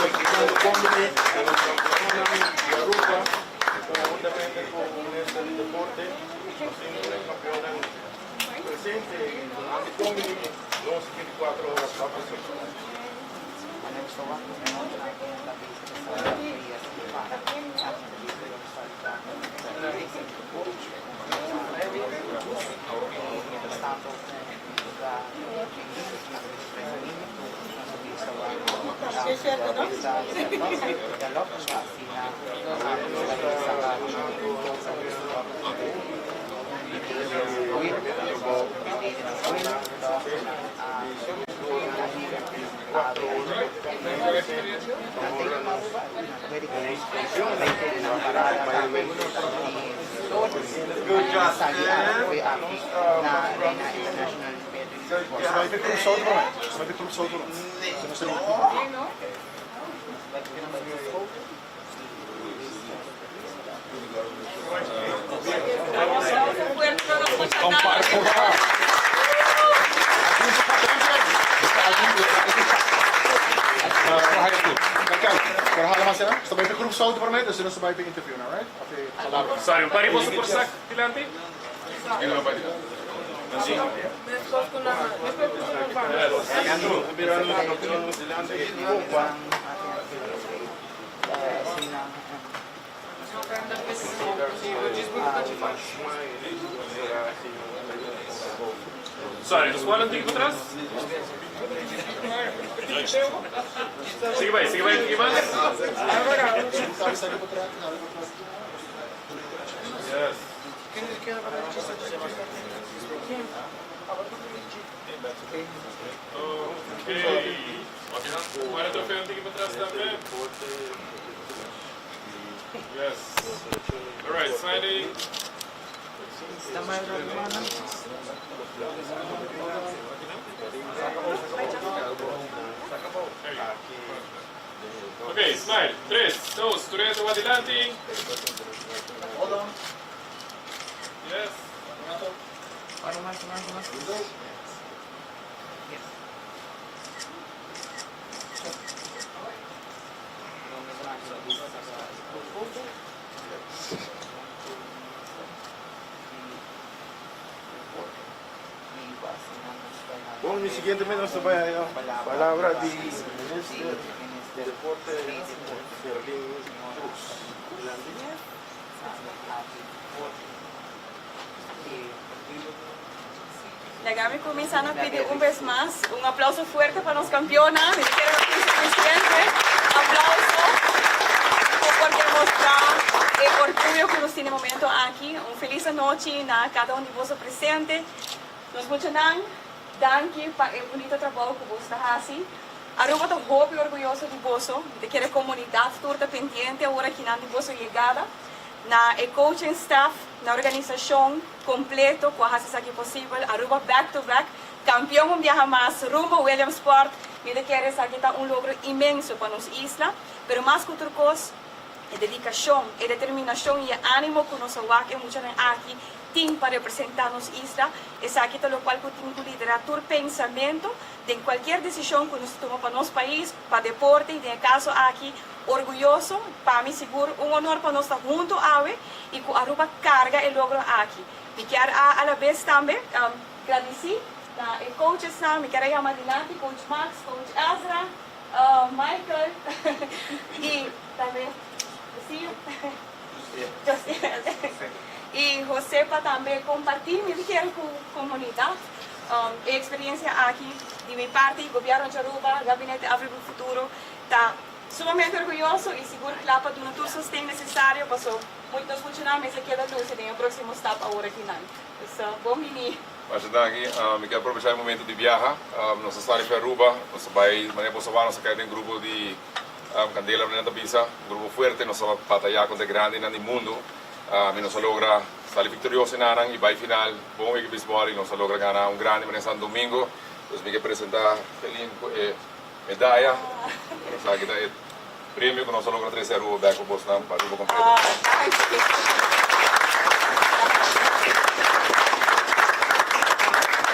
Bon bini na nos campeonnan di Aruba conhuntamente cu Minister di Deporte. Nos tin tur e campeonnan presente y durante bon bini nos 24 horas ta presente. Sorry, un pari boso por sak dilanti? Sorry, nos por hala un tiki pa tras? Sigui bai, sigui bai un tiki mas. Yes. Okay. Wara trofeo un tiki pa tras tambe. Yes. Alright, smiley. Ok, smile. Tres, dos, tur hende wak dilanti. Yes. Bon, mi siguientemente nos ta bai haya palabra di Minister di Deporte Gerlin Cruz. Adelante. Laga mi cuminsa na pidi un bes mas un aplauso fuerte pa nos campeona. Mi ta kere no tin suficiente aplauso cu por demostra e orguyo cu nos tin e momento aki. Un feliz anochi na cada un di boso presente. Nos muchanan, danki pa e bunita trabou cu boso ta haci. Aruba ta hopi orguyoso di boso. Mi ta kere comunidad tur ta pendiente awor akinan di boso yegada. Na e coaching staff, na organisacion completo cu a haci esaki posibel, Aruba back to back, campeon un biaha mas rumbo Williamsport. Mi ta kere esaki ta un logro inmenso pa nos isla, pero mas cu tur cos, e dedicacion, e determinacion y e animo cu nos a wak e muchanan aki tin pa representa nos isla, esaki ta locual cu tin cu lidera tur pensamento den cualkier decision cu nos ta tuma pa nos pais, pa deporte y den e caso aki, Orguyoso, pa mi sigur un honor pa nos ta hunto awe y cu Aruba carga e logro aki. Mi kier a alabes tambe gradici na e coachesnan, mi kier a yama dilanti coach Max, coach Ezra, Michael y tambe y Jose pa tambe comparti mi kier cu comunidad e experiencia aki. Di mi parti, Gobierno di Aruba, Gabinete Africa Futuro Ta sumamente orguyoso y sigur cla pa duna tur sosten necesario paso nos muchanan mester keda luci den e proximo stap awor akinan. Dus bon bini. Masha danki. Mi kier aprovecha e momento di biaha. Nos a sali fi Aruba, nos a bai manera boso wak, nos a kai den grupo di candela manera nan ta bisa, un grupo fuerte, nos a bataya contra e grandinan di mundo y nos a logra sali victorioso enanan y bai final bon wega baseball y nos a logra gana un grandi manera Santo Domingo. Dus mi ke presenta Felin cu e Medaya, esaki ta e premio ku nos a logra trese Aruba bek pa bosnan, pa Aruba kompleto.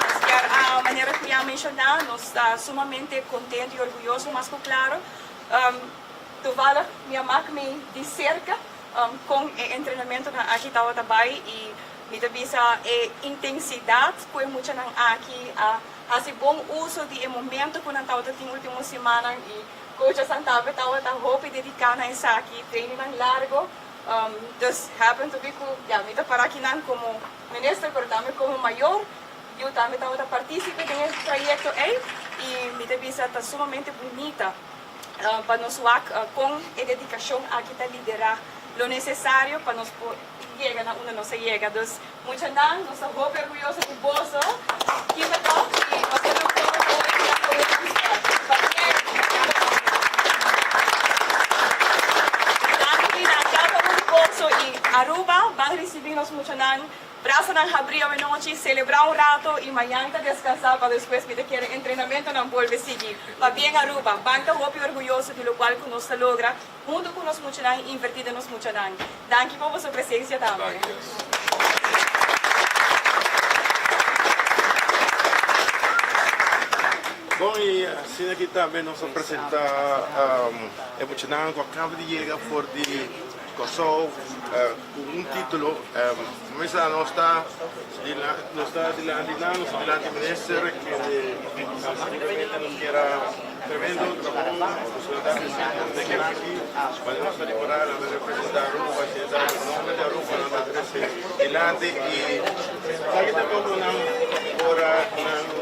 Nos kier a manera ku ya menshoná, nos ta sumamente kontento i orguyoso mas ku klaro. Toevallig mi a wak mi di cerca con e entrenamento nan aki tawata bay y mi ta bisa e intensidad cu e muchanan aki a haci bon uso di e momento cu nan tawata tin ultimo siman y coach Santabe tawata hopi dedica na esaki training nan largo. Dus happen to be cu ja, mi ta para aki nan como minister, pero tambe como mayor yo tambe tawata participe den e trayecto ey y mi ta bisa ta sumamente bunita pa nos wak con e dedicacion aki ta lidera lo necesario pa nos por yega na unda nos a yega. Dus muchanan, nos ta hopi orguyoso di boso. Keep it up y nos ta look forward to hopi. Danki na cada un di boso y Aruba, ban ricibi nos muchanan. Brasanan habri anochi, celebra un rato y mañan ta descansa pa despues mi ta kere entrenamento nan bolbe sigui. Pabien, Aruba, ban ta hopi orguyoso di locual cu nos a logra, hunto cu nos muchanan, inverti den nos muchanan. Danki pa boso presencia tambe. Danki. Bon, y asina aki tambe nos a presenta e muchanan cu a caba di yega for di Corsou cu un titulo. Cuminsa nos ta dilanti nan, nos ta dilanti minister, cu simplemente nos kier tremendo trabou, nos ta presente aki, pa nos ta ripará, nos ta representa Aruba, asina ta nomber di Aruba, nos ta trece dilanti y aki tampoco nan ora nan.